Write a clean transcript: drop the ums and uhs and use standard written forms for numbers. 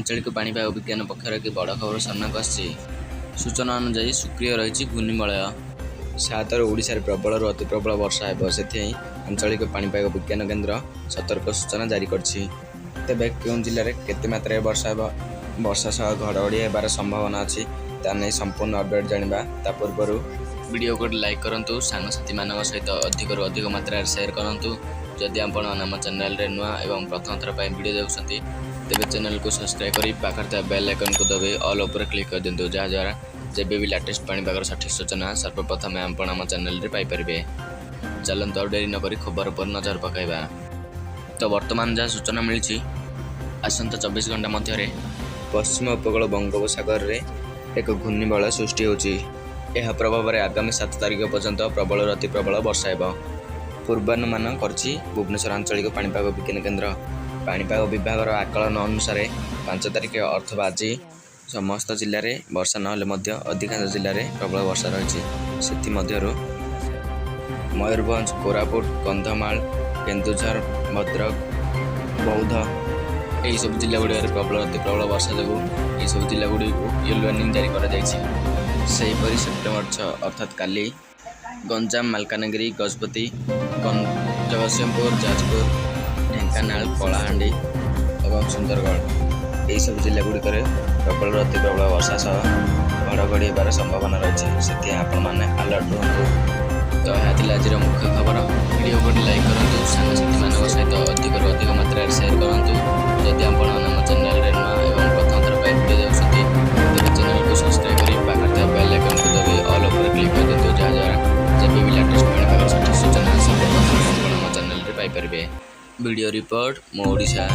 ଆଞ୍ଚଳିକ ପାଣିପାଗ ବିଜ୍ଞାନ ପକ୍ଷରୁ ଏକ ବଡ଼ ଖବର ସାମ୍ନାକୁ ଆସିଛି। ସୂଚନା ଅନୁଯାୟୀ, ସକ୍ରିୟ ରହିଛି ଘୂର୍ଣ୍ଣିବଳୟ। 7ରୁ ଓଡ଼ିଶାରେ ପ୍ରବଳରୁ ଅତି ପ୍ରବଳ ବର୍ଷା ହେବ। ସେଥିପାଇଁ ଆଞ୍ଚଳିକ ପାଣିପାଗ ବିଜ୍ଞାନ କେନ୍ଦ୍ର ସତର୍କ ସୂଚନା ଜାରି କରିଛି। ତେବେ କେଉଁ ଜିଲ୍ଲାରେ କେତେ ମାତ୍ରାରେ ବର୍ଷା ହେବ, ବର୍ଷା ସହ ଘଡ଼ଘଡ଼ି ହେବାର ସମ୍ଭାବନା ଅଛି, ତା ନେଇ ସମ୍ପୂର୍ଣ୍ଣ ଅପଡେଟ୍ ଜାଣିବା। ତା ପୂର୍ବରୁ ଭିଡ଼ିଓକୁ ଗୋଟେ ଲାଇକ୍ କରନ୍ତୁ, ସାଙ୍ଗସାଥିମାନଙ୍କ ସହିତ ଅଧିକରୁ ଅଧିକ ମାତ୍ରାରେ ସେୟାର କରନ୍ତୁ। ଯଦି ଆପଣ ଆମ ଚ୍ୟାନେଲରେ ନୂଆ ଏବଂ ପ୍ରଥମ ଥର ପାଇଁ ଭିଡ଼ିଓ ଦେଖୁଛନ୍ତି, ତେବେ ଚ୍ୟାନେଲକୁ ସବସ୍କ୍ରାଇବ୍ କରି ପାଖରେ ଥିବା ବେଲ୍ ଆଇକନ୍କୁ ଦବାଇ ଅଲ୍ ଉପରେ କ୍ଲିକ୍ କରିଦିଅନ୍ତୁ, ଯାହାଦ୍ୱାରା ଯେବେ ବି ଲାଟେଷ୍ଟ ପାଣିପାଗର ସଠିକ୍ ସୂଚନା ସର୍ବପ୍ରଥମେ ଆପଣ ଆମ ଚ୍ୟାନେଲରେ ପାଇପାରିବେ। ଚାଲନ୍ତୁ, ଆଉ ଡେରି ନକରି ଖବର ଉପରେ ନଜର ପକାଇବା। ତ ବର୍ତ୍ତମାନ ଯାହା ସୂଚନା ମିଳିଛି, ଆସନ୍ତା 24 ଘଣ୍ଟା ମଧ୍ୟରେ ପଶ୍ଚିମ ଉପକୂଳ ବଙ୍ଗୋପସାଗରରେ ଏକ ଘୂର୍ଣ୍ଣିବଳୟ ସୃଷ୍ଟି ହେଉଛି। ଏହା ପ୍ରଭାବରେ ଆଗାମୀ 7 ତାରିଖ ପର୍ଯ୍ୟନ୍ତ ପ୍ରବଳରୁ ଅତି ପ୍ରବଳ ବର୍ଷା ହେବ ପୂର୍ବାନୁମାନ କରିଛି ଭୁବନେଶ୍ୱର ଆଞ୍ଚଳିକ ପାଣିପାଗ ବିଜ୍ଞାନ କେନ୍ଦ୍ର। ପାଣିପାଗ ବିଭାଗର ଆକଳନ ଅନୁସାରେ 5 ତାରିଖ ଅଥବା ଆଜି ସମସ୍ତ ଜିଲ୍ଲାରେ ବର୍ଷା ନହେଲେ ମଧ୍ୟ ଅଧିକାଂଶ ଜିଲ୍ଲାରେ ପ୍ରବଳ ବର୍ଷା ରହିଛି। ସେଥିମଧ୍ୟରୁ ମୟୂରଭଞ୍ଜ, କୋରାପୁଟ, କନ୍ଧମାଳ, କେନ୍ଦୁଝର, ଭଦ୍ରକ, ବୌଦ୍ଧ ଏହିସବୁ ଜିଲ୍ଲା ଗୁଡ଼ିକରେ ପ୍ରବଳ ଅତି ପ୍ରବଳ ବର୍ଷା ଯୋଗୁଁ ଏହିସବୁ ଜିଲ୍ଲା ଗୁଡ଼ିକୁ ୟେଲୋ ୱାର୍ଣ୍ଣିଂ ଜାରି କରାଯାଇଛି। ସେହିପରି ସେପ୍ଟେମ୍ବର 6 ଅର୍ଥାତ୍ କାଲି ଗଞ୍ଜାମ, ମାଲକାନଗିରି, ଗଜପତି, ଜଗତସିଂହପୁର, ଯାଜପୁର, ଢେଙ୍କାନାଳ, କଳାହାଣ୍ଡି ଏବଂ ସୁନ୍ଦରଗଡ଼ ଏହିସବୁ ଜିଲ୍ଲା ଗୁଡ଼ିକରେ ପ୍ରବଳରୁ ଅତି ପ୍ରବଳ ବର୍ଷା ସହ ଘଡ଼ଘଡ଼ି ହେବାର ସମ୍ଭାବନା ରହିଛି। ସେଥିପାଇଁ ଆପଣମାନେ ଆଲର୍ଟ ରୁହନ୍ତୁ। ତ ଏହା ଥିଲା ଆଜିର ମୁଖ୍ୟ ଖବର। ଭିଡ଼ିଓ ଗୋଟେ ଲାଇକ୍ କରନ୍ତୁ, ସାଙ୍ଗସାଥିମାନଙ୍କ ସହିତ ଅଧିକରୁ ଅଧିକ ମାତ୍ରାରେ ସେୟାର କରନ୍ତୁ। ଯଦି ଆପଣ ଆମ ଚ୍ୟାନେଲରେ ନୂଆ ଏବଂ ପ୍ରଥମ ଥର ପାଇଁ ଭିଡ଼ିଓ ଦେଖୁଛନ୍ତି, ତେବେ ଚ୍ୟାନେଲକୁ ସବସ୍କ୍ରାଇବ୍ କରି ପାଖରେ ଥିବା ବେଲ୍ ଆଇକନ୍କୁ ଦବାଇ ଅଲ୍ ଉପରେ କ୍ଲିକ୍ କରିଦିଅନ୍ତୁ, ଯାହାଦ୍ୱାରା ଯେବେ ବି ଲାଟେଷ୍ଟ ପାଣିପାଗର ସଠିକ୍ ସୂଚନା ସର୍ବପ୍ରଥମେ ଆପଣ ଆମ ଚ୍ୟାନେଲରେ ପାଇପାରିବେ। ଭିଡ଼ିଓ ରିପୋର୍ଟ, ମୋ ଓଡ଼ିଶା।